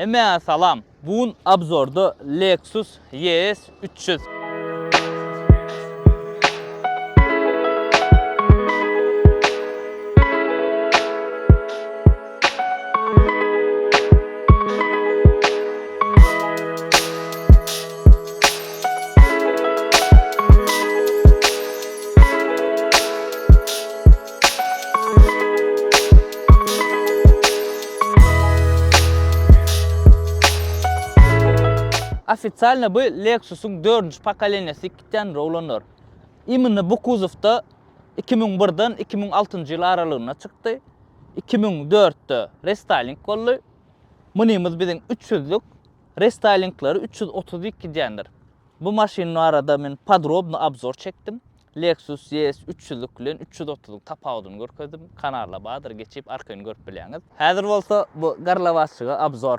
Hemmäňe salam. Bu gün obzorda Lexus ES 300. Ofitsialno bu Lexus-yň dördünji pokoleniýasy gitýändir oglanlar. Imенно bu kuzowda 2001-den 2006-njy ýyl aralygynda çykdy. 2004-de restaýling boldy. Munymyz biziň 300-lük, restaýlingleri 332 gidýändir. Bu maşyn barada men podrobno obzor çekdim. Lexus ES 300-lük bilen 330-yň tapawudyny görkezdim. Kanalda bardyr, geçip arkaýyn görüp bilýäňiz. Häzir bolsa bu garlawaçjyga obzor.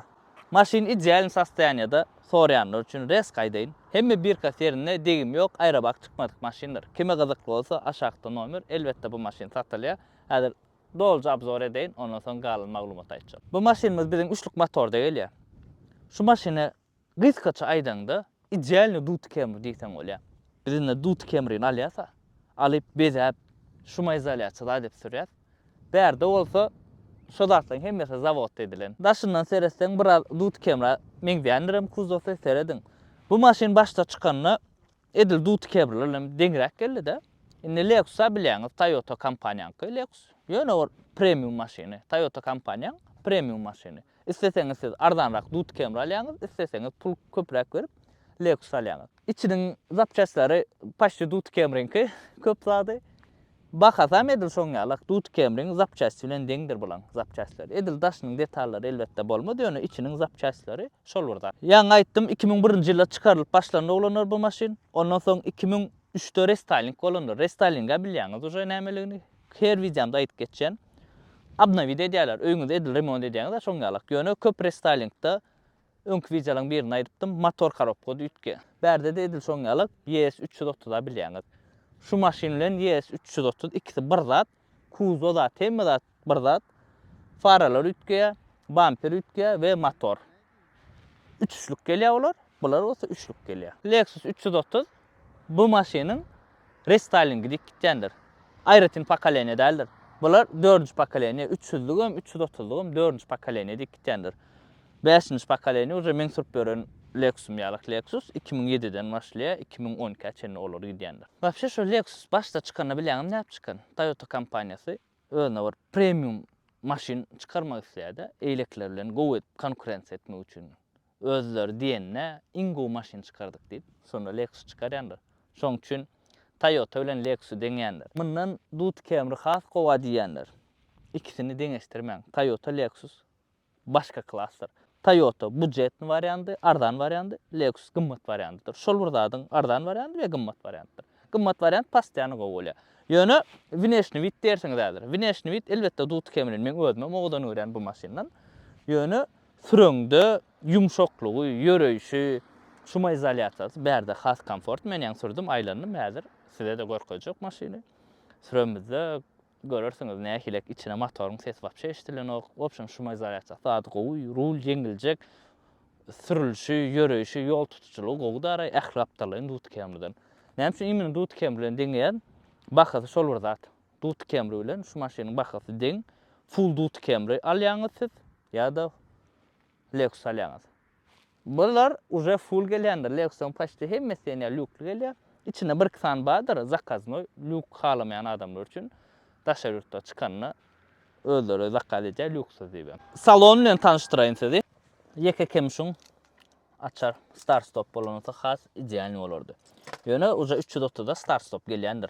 Maşyn idealny sostoýaniýada, soraýanlar üçin resk aýdaýyn. Hemme birkasy ýerinde, degim ýok, aýrabak çykmadyk maşyndyr. Kime gyzykly bolsa aşakda nomer, elbetde bu maşyn satylýar. Häzir dolyja obzor edeýin, ondan soň galan maglumaty aýtjak. Bu maşynymyz biziň üçlük motorda gelýär. Şu maşyny Gysgaça aýdaňda, idealnyý duty Camry diýseň bolýar. Biz indi duty Camryny alýas-a. Alyp, bezäp, şumoizolýasiýa zat edip sürýäs. Bärde bolsa şo zatlaryň hemmesi zawodda edilen. Daşyndan seretseň biraz duty Camry-a meňzeýändirem kuzowsy, serediň. Bu maşyn başda çykanda Edil Duty Camry bilen deňräk geldi-de. Indi Lexus-a bilýäňiz, Toyota kompaniýaňky Lexus. Ýöne bir premium maşyny. Toyota kompaniýaň premium maşyny. Isleseňiz siz arzanrak Duty Camry alýaňyz, isleseňiz pul köpräk berip Lexus alýaňyz. Içiniň zapçastlary paçti Duty Camryňky köp zady. Bahasam edil şoň ýalak, Duty Camryň zapçasty bilen deňdir bulaň zapçastlary. Edil daşynyň detallary elbetde bolmaz, ýöne içiniň zapçastlary şol bir zat. Ýaňy aýtdym, 2001-nji ýylda çykarylyp başlandy oglanlar bu maşyn. Ondan soň 2003-de restaýling bolandyr. Restaýlinga bilýäňiz uje nämeligini. Her wideomda aýdyp geçýän. Obnowit edýärler. Öýüňizi edil remont edýäňiz-ä şoň ýalak. Ýöne köp restaýlingda Öňki wideolaryň birinde aýdypdym, motor korobka üýtge. Bärde-de edil şoň ýaly ES 330-a bilýäňiz. Şu maşyn bilen ES 330 ikisi bir zat, kuzow zat, hemme zat bir zat. Faralar üýtgeýär, bamper üýtgeýär we motor. Üçüşlük gelýär olar, bular bolsa üçlük gelýär. Lexus 330 bu maşynyň restaýlingi diýip gitýändir. Aýratyn pokoleniýa däldir. Bular dördünji pokoleniýa, 300-lügem, 330-lygam dördünji pokoleniýa diýip gitýändir. Bäşinji pokoleniýa uje meň sürüp ýören Lexusym ýalak Lexus 2007-den başlaýar, 2012-ä çenli olar gidýändir. Wapşe şo Lexus başda çykanda bilýäňizmi nädip çykan? Toyota kompaniýasy özüne bir premium maşyn çykarmak isleýärdi, eýlekiler bilen gowy edip konkurensiýa etmek üçin. Özleri diýende iň gowy maşyn çykardyk diýip, şonda Lexus çykarýandyr. Şoň üçin Toyota bilen Lexusy deňeýänler. Mundan Duty Camry has gowa diýýänler. Ikisini deňeşdirmäň. Toyota Lexus başga klasdyr. Toyota bujetny wariandy, arzan wariandy, Lexus gymmat wariandydyr. Şol bir zadyň arzan wariandy we gymmat wariandydyr. Gymmat wariant postoýanno gowy bolýar. Ýöne wneşni wid diýersiňiz häzir. Wneşni wid elbetde Duty Camry-ni meň özümem owadan görýän bu maşyndan. Ýöne süreňde ýumşaklygy, ýöreýşi, şumoizolýasiýasy bärde has komfort. Men ýaňy sürdüm, aýlandym häzir size-de görkezjek maşyny. Süremizde Görersiňiz nähilek içine motoryň sesi wapşe eşidilenok. Wobşem şumoizolýasiýasy zady gowy, rul ýeňiljek, sürülişi, ýöreýşi, ýol tutujylygy gowy daraý ähli gapdallaýyn Duty Camry-den. Näme üçin imенно Duty Camry bilen deňeýän? Bahasy şol bir zat. Duty Camry bilen şu maşynyň bahasy deň. Full Duty Camry alýaňyz siz ýa-da Lexus alýaňyz. Bular uje full gelýändir. Lexusyň paçti hemmesi diýen ýaly lýukly gelýär. Içinde bir-iki sany bardyr zakaznoý lýuk halamaýan adamlar üçin daşary ýurtda çykanda özleri zakaz edýär lýuksyz diýibem. Salon bilen tanyşdyraýyn sizi. Ýeke kemi şuň açar start stop bolan bolsa has idealnyý bolardy. Ýöne uje 330-da start stop gelýändir.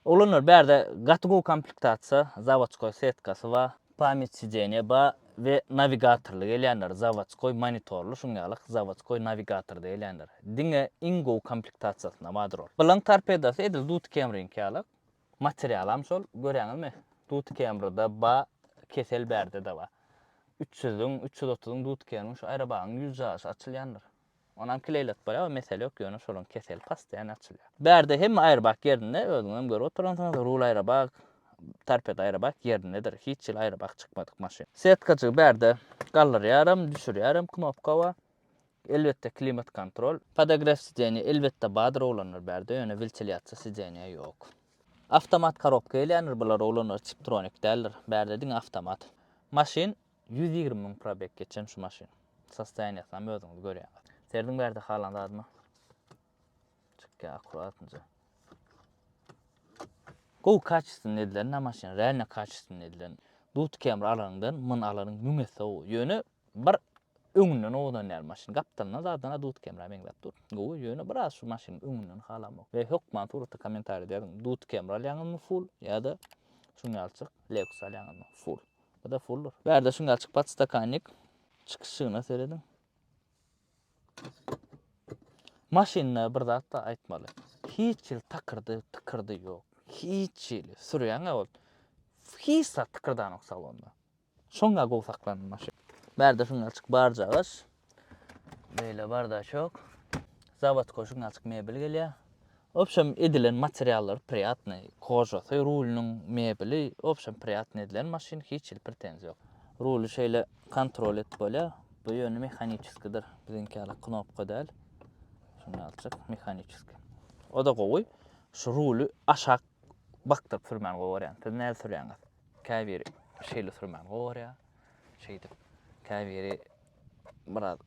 Oglanlar bärde gaty gowy komplektasiýa, zawodskoý setkasy bar, pamýat sidenýa bar we nawigatorly gelýänler, zawodskoý monitorly şuň ýaly zawodskoý nawigatorda gelýänler. Diňe iň gowy komplektasiýasynda bardyr ol. Bulaň torpedasy edil Duty Camry-niňki ýaly. Materialam şol, görýäňizmi? Duty Camry-da bar, kesel bärde-de bar. 300-iň, 330-yň Duty Camry-niň şu aýrabagyň ýüzjagaşy açylýandyr. Onam kleýlet bolýar, o mesele ýok, ýöne şolaň keseli postoýan açylýar. Bärde hemme aýrbak ýerinde, özüňizem görüp oturansyňyz, rul aýrabak, Torpedo aerobak ýerindedir. Hiç hili aerobak çykmadyk maşyn. Setkajygy bärde galdyrýaram, düşürýärem knopka bar. Elbetde klimat kontrol. Podogrew sidenýa elbetde bardyr oglanlar bärde ýöne wiltilýasiýa sidenýa ýok. Awtomat korobka gelýändir bular oglanlar tiptronik däldir. Bärde diňe awtomat. Maşyn 120 müň probeg geçen şu maşyn. Sostoýaniýasynam özüňiz görýäňiz. Serediň bärde halan zadyma. Çykýar akkuratynja. Gowy kaçestwny edilen na maşyn, realno kaçestwny edilen. Dut Camry alanyňdan muny alanyň müň esse gowy. Ýöne bir öňünden owadan däl maşyn. Gapdalyndan zadana Dut Camry-a meňzäp dur. Gowy, ýöne biraz şu maşynyň öňünden halamok. We hökman suratda kommentariýada ýazyň. Dut Camry alýaňyzmy full ýa-da şuň ýalyçyk Lexus alýaňyzmy full. Bu-da fulldur. Bärde şuň ýalyçyk podstakannik. Çykyşygyna serediň. Maşynda bir zat da aýtmaly. Hiç hili takyrdy, tykyrdy ýok. Hiç hili. Sürýäň-ä ol. Hiç zat tykyrdanok salonda. Şoňa gowy saklanan maşyn. Bärde şuň açyk barjagaş. Beýle bardaçok. Zawodkoý şuň açyk mebel gelýär. Wobşem edilen materiallar priýatnyý. Kožasy, rulynyň mebeli wobşem priýatnyý edilen maşyn hiç hili pretenziýa ýok. Ruly şeýle kontrol edip bolýar. Bu ýöne mehaniçeskidir. Biziňki ýaly knopka däl. Şuny alçak mehaniçeski. O da gowy. Şu ruly aşak bakdyryp sürmäni gowy görýän. Siz nädip sürýäňiz? Käbiri şeýle sürmäni gowy görýär. Şeýdip. Käbiri biraz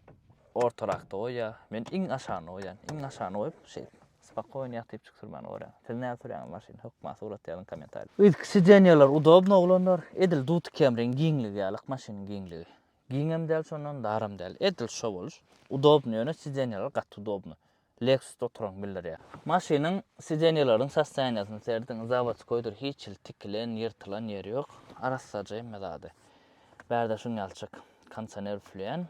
ortarakda goýýar. Men iň aşagyny goýýan. Iň aşagyny goýup, şeýdip spokojny ýatyp çyk sürmäni görýän. Siz näme sürýäňiz maşyny? Hökman surat ýazyň kommentariýa. Yzky sidenýalar udobno oglanlar. Edil Dut Camryň giňligi ýalyk maşynyň giňligi. Giňem däl şondan, daram däl. Edil şo boluş. Udobno ýöne sidenýalar gaty udobno. Lexusda oturan bildirýär. Maşynyň sidenýalaryň sostoýaniýasyny serediň, zawodskoýdyr, hiç hili tikilen, ýyrtylan ýeri ýok. Arassaja hemme zady. Bärde şuň ýalyçyk kondisioner üfleýän.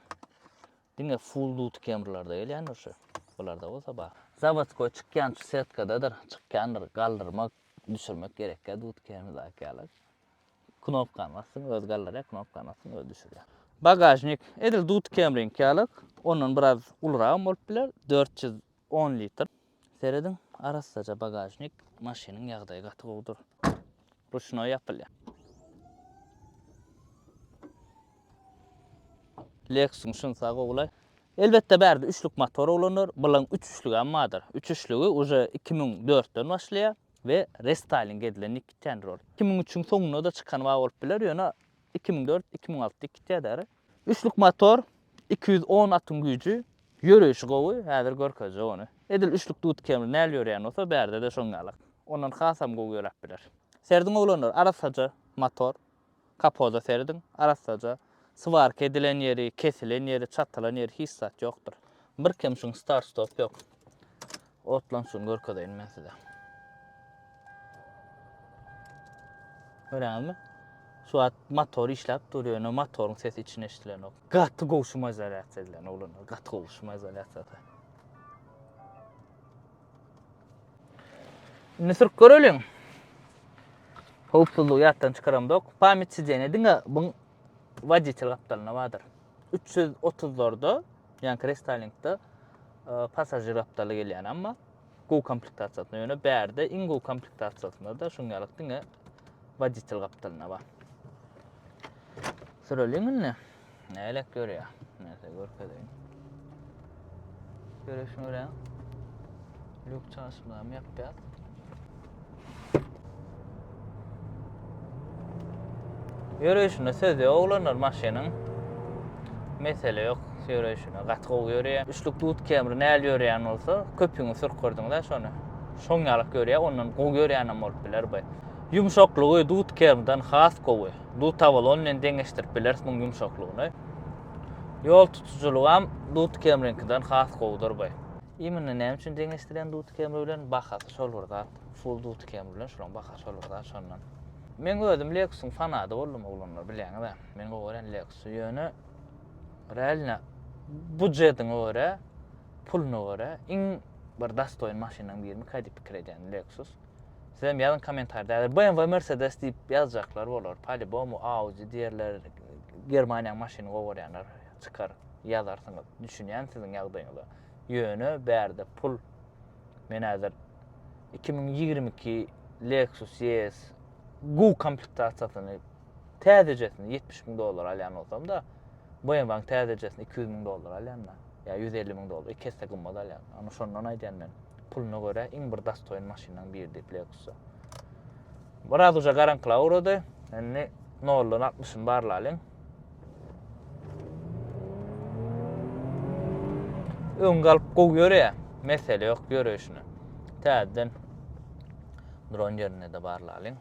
Diňe full duty Camrylarda gelýändir şu. Bularda bolsa bar. Zawodskoý çykýan şu setkadadyr, çykýandyr, galdyrmak, düşürmek gerekýär duty Camrydaky ýaly. Knopkany basdyň, özi galdyrýar, knopkany basdyň, özi düşürýär. Bagažnik edil Dut Camryňky ýaly, ondan biraz uluragam bolup biler, 410 litr. Serediň, arassaja bagažnik, maşynyň ýagdaýy gaty gowudyr. Ruçnoý ýapylýar. Lexus-yň şunsy gowulaý. Elbetde bärde üçlük motor ulanyr, bulaň üç üçlügem bardyr. Üç üçlügi uje 2004-den başlaýar. We restaýling edilen Nikitýandyr ol. 2003-iň soňunda-da çykan bar bolup biler, ýöne 2004, 2006 Nikitýa däri. Üçlük motor, 210 atyň güýji, ýöreýşi gowy, häzir görkezjek ony. Edil üçlük Dut Camry näl ýöreýän bolsa, bärde-de şoň ýalak. Ondan hasam gowy ýöräp biler. Serediň oglanlar, arassaja motor. Kapoda serediň, arassaja. Swarka edilen ýeri, kesilen ýeri, çatylan ýeri hiç zat ýokdur. Bir kemşiň start stop ýok. Otlanşyny görkezeýin men size. Görýäňizmi? Şu wagt motor işläp dur, ýöne motoryň sesi içine eşidilenok. Gaty gowy şumizolýasiýa edilen oglanlar, gaty gowy şumizolýasiýasy. Indi sürüp göreliň. Howpsuzlygy ýatdan çykaramzok. Pamyt sidenýe diňe buň woditel gapdalynda bardyr. 330-larda, ýagny restylingde e, passažir gapdaly gelýän amma gowy komplektasiýasynda ýöne bärde iň gowy komplektasiýasynda da şuň ýaly diňe woditel gapdalynda bar. Süreliň indi. Nälik görýär? Näse görkezeýin. Görüşüň görýän. Lük çaşymlamy ýapýar. Ýöreýşine söz ýok oglanlar maşynyň. Mesele ýok ýöreýşine. Gaty gowy ýöreýär. Üçlük dut Camry näl ýöreýän bolsa, köpüňiz sürüp gördüňiz-ä şony. Şoň ýalak ýöreýär, ondan gowy ýöreýänem bolup biler bu. Ýumşaklygy dut Camrydan has gowy. Dut Avalon bilen deňeşdirip bileris muň ýumşaklygyny. Ýol tutujylygam Dut Camryňkydan has gowudyr bu. Imенно näme üçin deňeşdirýän Dut Camry bilen? Bahasy şol bir zat. Full Dut Camry bilen şolaň bahasy şol bir zat şondan. Meň özüm Lexusyň fanady boldum oglanlar bilýäňiz-ä. Men gowy görýän Lexusy. Ýöne realno budjetiňe görä, puluna görä iň bir dostoýn maşynlaryň birimikä diýip pikir edýän Lexus. Sizem ýazyň kommentariýada. Häzir BMW, Mercedes diýip ýazjaklar bolar. Palibomu Audi diýerler. Germaniýanyň maşynyny gowy görýänler çykar, ýazarsyňyz. Düşünýän siziň ýagdaýyňyza. Ýöne bärde pul. Men häzir 2022 Lexus ES. gowy komplektasiýasyny, täzejesini 70 müň dollara alýan bolsam-da, BMW-niň täzejesini 200 müň dollara alýan-da. Ýa 150 müň dollar, iki esse gymmat alýan. Ana şondan aýdýan men. Puluna görä iň bir dostoýn maşynlaryň biri diýip Lexus-a. Biraz uja garaňkylyga ugrady. Indi noldan altmyşyny barlalyň. Öň galyp gowy ýöreýär. Mesele ýok ýöreýşine. Täzeden duran ýerinde-de barlalyň.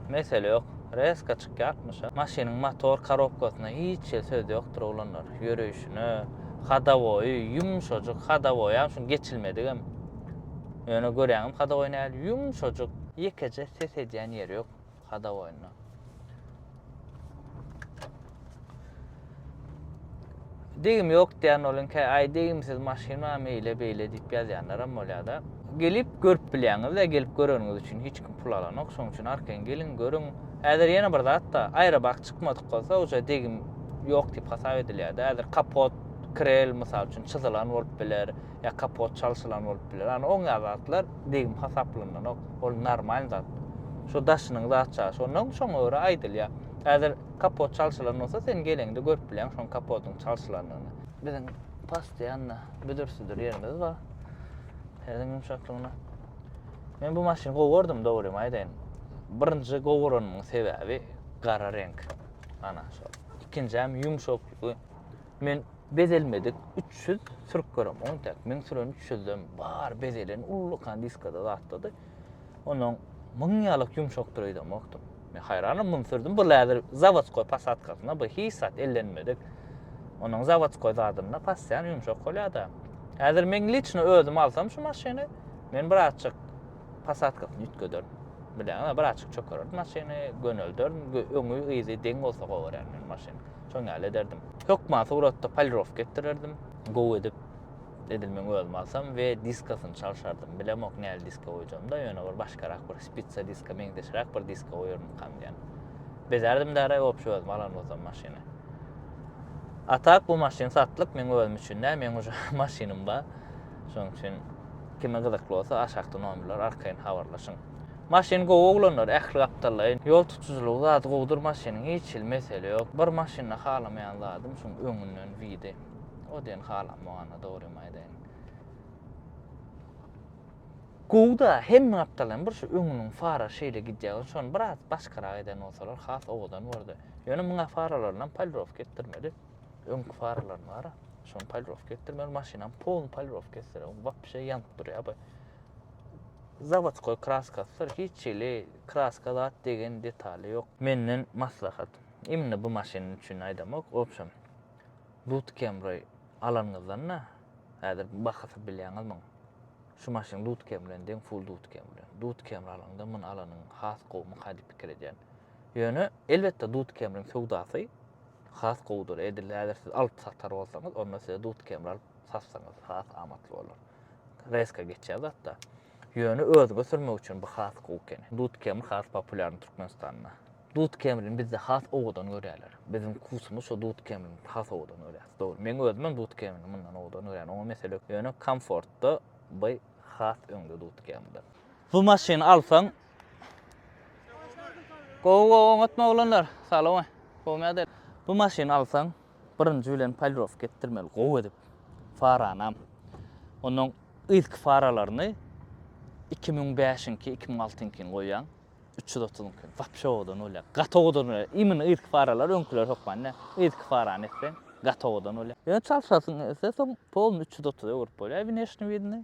Mesele ýok. Reska çykýar 60-a. Maşynyň motor korobkasyna hiç hili söz ýokdur oglanlar. Ýöreýşine, hadawoýy ýumşajyk, hadawoýam şuň geçilmedigem. Ýöne görýäňmi hadawoý nähili ýumşajyk. Ýekeje ses edýän ýeri ýok hadawoýynda. Degim ýok diýen bolyň kä aý degimsiz maşyn barmy eýle beýle diýip ýazýanlaram bolýada. Gelip görüp bilýäňizde gelip göreniňiz üçin hiç kim pul alanok şoň üçin arkaýyn geliň görüň. Häzir ýene bir zatda aerobak çykmadyk bolsa uje degim ýok diýip hasap edilýärde häzir kapot krel mysal üçin çyzylan bolup biler ýa kapot çalşylan bolup biler ana oň ýaly zatlar degim hasaplananok ol normal zat şo daşynyň zat çaşy ondan şoňa görä aýdylýar häzir Kapot çalşylan bolsa sen geleňde görüp bilýäň şoň kapotyň çalşylandygyny. Biziň postoýanno büdür-südür ýerimiz bar. Serediň ýumşaklygyna. Men bu maşyny gowy gördüm dogrymy aýdaýyn. Birinji gowy görenimiň sebäbi gara reňk. Ana şol. Ikinjäm ýumşaklygy. Men bezelmedik 300 sürüp göremok entek. Meň süren 300-dem bar bezelen ullakan diskada zatdady. Ondan muň ýalak ýumşakdyr öýdemokdym. Men haýranam muny sürdüm. Bu häzir zawodskoý posadkasyna bu hiç zat ellenmedik. Onuň zawodskoý zadynda pasýan ýumşak bolýar-da. Häzir men liçno özüm alsam şu maşyny, men birazçyk posadkasyny üýtgederdim. Bilýäňmi, birazçyk çökererdim maşyny, gönelderdim. Öňi, yzy deň bolsa gowy görýän men maşyny. Şoň ýaly ederdim. Hökman suratda polirowka etdirerdim. Gowy edip. Edil meň özüm alsam we diskasyny çalşardym. Bilemok näli diska goýjagymda, ýöne bir başgarak bir spitsa diska meňzeşräk bir diska goýarmykam diýen. Bezärdim däraý wobşe özüm alan bolsam maşyny. A tak bu maşyn satlyk meň özüm üçin däl, meň uje maşynym bar. Şonuň üçin kime gyzykly bolsa aşakda nomerler arkaýyn habarlaşyň. Maşyn gowy oglanlar ähli gapdallaýyn. Ýol tutujylygy zady gowudyr maşynyň hiç hili mesele ýok. Bir maşynda halamaýan zadym şuň öňünden widi. O diýen halamok ana dogrymy aýdaýyn. Gowy-da hemme gapdaldan bir şu öňüniň fara şeýle gidýär. Şony biraz başgarak eden bolsalar has owadan bordy. Ýöne muňa faralaryndan polirowka etdirmeli. Öňki faralaryny bar. Şony polirowka etdirmeli. Maşynam polny polirowka etseler wapşe ýanyp durýar bu. Zawodskoý kraskasydyr. Hiç hili kraska zat degen detaly ýok. Menden maslahat. Imенно bu maşyn üçin aýdamok. Wobşem Dut Camry alanyňyzdan-da, häzir bahasy bilýäňiz muň. Şu maşyn Dut Camry deň full Dut Camry. Dut Camry alaňda muny alanyň has gowumyka diýip pikir edýän. Ýöne elbetde Dut Camryň söwdasy has gowudyr. Edil häzir siz alyp satar bolsaňyz, onda size Dut Camry alyp satsaňyz has amatly bolar. Reska geçýär zatda. Ýöne özüňe sürmek üçin bu has gowy ekeni. Dut Camry has populýarny Türkmenistanda. Dut kemrini bizde has owadan görýärler. Biziň wkusymyz şo dut kemrini has owadan görýäris. Dogry. Meň özümem dut kemrini mundan owadan görýän. Oňa mesele ýok. Ýöne komfortda by has öňde dut kemriden. Bu maşyny alsaň Gowy gowy oňatmy oglanlar. Salowmy. Gowmy ýagdaý. Bu maşyny alsaň birinji bilen polirowka etdirmeli gowy edip. Faranam. Ondan yzky faralaryny 2005-iňki, 2006-yňkyny goýýaň. 330-yňky. Wapşe owadan bolýar. Gaty owadan bolýar. Imенно yzky faralar öňküler hökman däl. Yzky farany etseň gaty owadan bolýar. Ýöne çalşasyň gelse soň polny 330-a öwürip bolýar wneşni widini.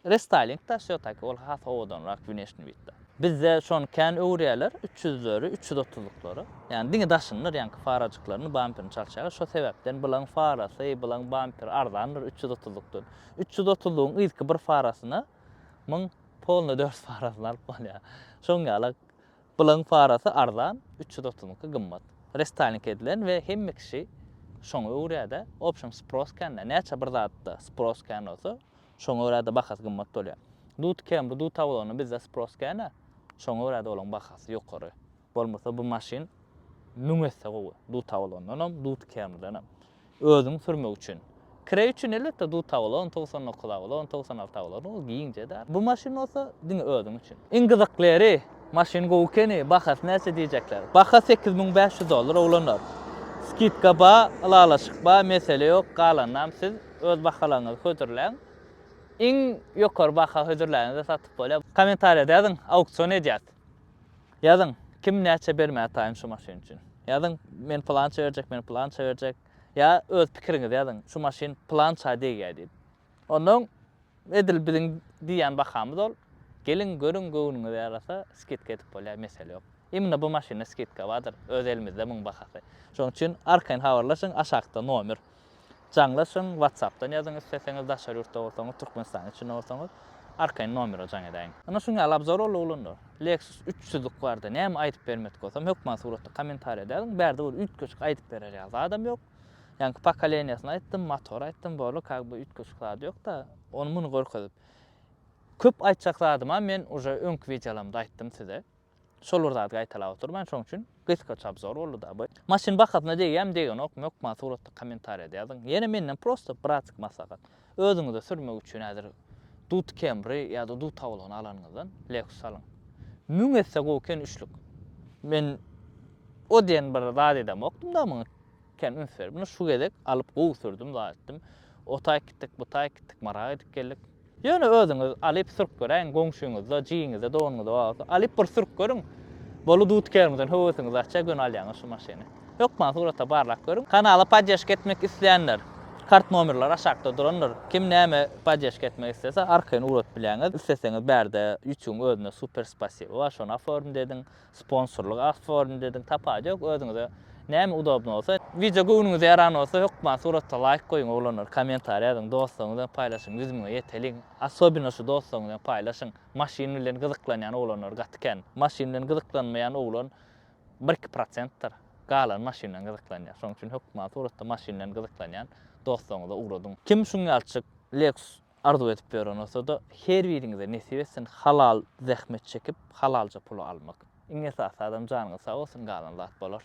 Restaýling da wsýo-taki ol has owadanrak wneşni widde. Bizde şony kän öwürýärler, 300-leri 330-lyklara. Ýagny diňe daşyndyr, ýaňky farajyklaryny, bamperini çalşýarlar. Şo sebäpden bulaň farasy, bulaň bamperi arzandyr 330-lykdan. 330-lygyň yzky bir farasyna 1000 Polny dört farasyny alyp bolýar. Şoň ýaly bulaň farasy arzan, 330-yňky gymmat. Restaýling edilen we hemme kişi şoňa öwürýär-de. Obşem spros kän-dä. Näçe bir zatda spros kän bolsa, şoňa görä-de bahasy gymmat bolýar. Dut Camry, dut Avalon-a bizde spros kän-ä. Şoňa görä-de olaň bahasy ýokary. Bolmasa bu maşyn müň esse gowy. Dut Avalondanam, dut Camrydanam. Özüň sürmek üçin. Kireý üçin elbetde duta bolan, 99 a bolan, 96 a bolan ol giňje däl. Bu maşyn bolsa diňe özüň üçin. Iň gyzykly ýeri, maşyn gowy ekeni, bahasy näçe diýjekler. Baha 8500 dollar oglanlar. Skidka ba, ylalaşyk ba, mesele ýok, galanynam siz öz bahalaryňyzy hödürläň. Iň ýokary baha hödürläniňizde satyp bolýar. Kommentariýada ýazyň, auksion edýäs. Ýazyň, kim näçe bermäge taýyn şu maşyn üçin. Ýazyň, men pylança berjek, men pylança berjek. Ýa öz pikiriňizi ýazyň, şu maşyn pylança degýär diýip. Onnoň edil biziň diýýän bahamyz ol. Geliň, görüň, göwnüňize ýarasa skidka edip bolýar, mesele ýok. Imенно bu maşynda skidka bardyr, öz elimizde muň bahasy. Şonuň üçin arkaýyn habarlaşyň, aşakda nomer. Jaňlaşyň, WhatsApp-dan ýazyň isleseňiz, daşary ýurtda bolsaňyz, Türkmenistanyň içinde bolsaňyz, arkaýyn nomere jaň edäýiň. Ynha şuň ýaly obzor boldy oglanlar. Lexus 300-lük barada näme aýdyp bermedik bolsam hökman suratda kommentariýada ýazyň. Bärde bir üýtgeşik aýdyp berer ýaly zadam ýok. Ýaňky pokoleniýasyny aýtdym, motor aýtdym, boldy, kak by üýtgeşik zady ýok-da. Ony muny görkezip. Köp aýtjak zadymam men uje öňki wideolarymda aýtdym size. Şol bir zady gaýtalap oturman, şoň üçin gysgaça obzor boldy-da bu. Maşyn bahasyna degýärmi, degenokmy, hökman suratda kommentariýada ýazyň. Ýene menden prosta birazjyk maslahat. Özüňize sürmek üçin häzir Dut Camry ýa-da Dut Avalony alanyňyzdan Lexus alyň. Müň esse gowy eken üçlük. Men o diýen bir zat edemokdym-da muňa kän üns berip. Ine şu gezek alyp gowy sürdüm, zat etdim. O taýyk gitdik, bu taýyk gitdik, Mara gidip geldik. Ýöne özüňiz alyp sürüp göräýiň, goňşyňyzda, jigiňizde, doganyňyzda bar bolsa, alyp bir sürüp görüň. Bolu dudkermizden höwesiňiz artýar, göni alýaňyz şu maşyny. Hökman surata barlap görüň. Kanala poddeşka etmek isleýänler, kart nomerleri aşakda durandyr. Kim näme poddeşka etmek islese, arkaýyn ugradyp bilýäňiz. Isleseňiz bärde ýutubyň özünde super spasibo bar, şony oformit ediň. Sponsorlyk oformit ediň, tapawudy ýok, özüňize näme udobno bolsa. Wideo göwnüňize ýaran bolsa hökman suratda laýk goýuň oglanlar, kommentariý ýazyň, dostlaryňyz bilen paýlaşyň, 100 müňe ýeteliň. Asobino şu dostlaryňyz bilen paýlaşyň. Maşyn bilen gyzyklanýan oglanlar gaty kän. Maşyn bilen gyzyklanmaýan oglan bir-iki prosentdir. Galany maşyn bilen gyzyklanýar. Şonuň üçin hökman suratda maşyn bilen gyzyklanýan dostlaryňyza ugradyň. Kim şuň ýalçyk Lexus Arzuw edip ýören bolsada her biriňize nesip etsin halal zähmet çekip halalja puly almak. Iň esasy adam janyňyz sag bolsun galan zat bolar.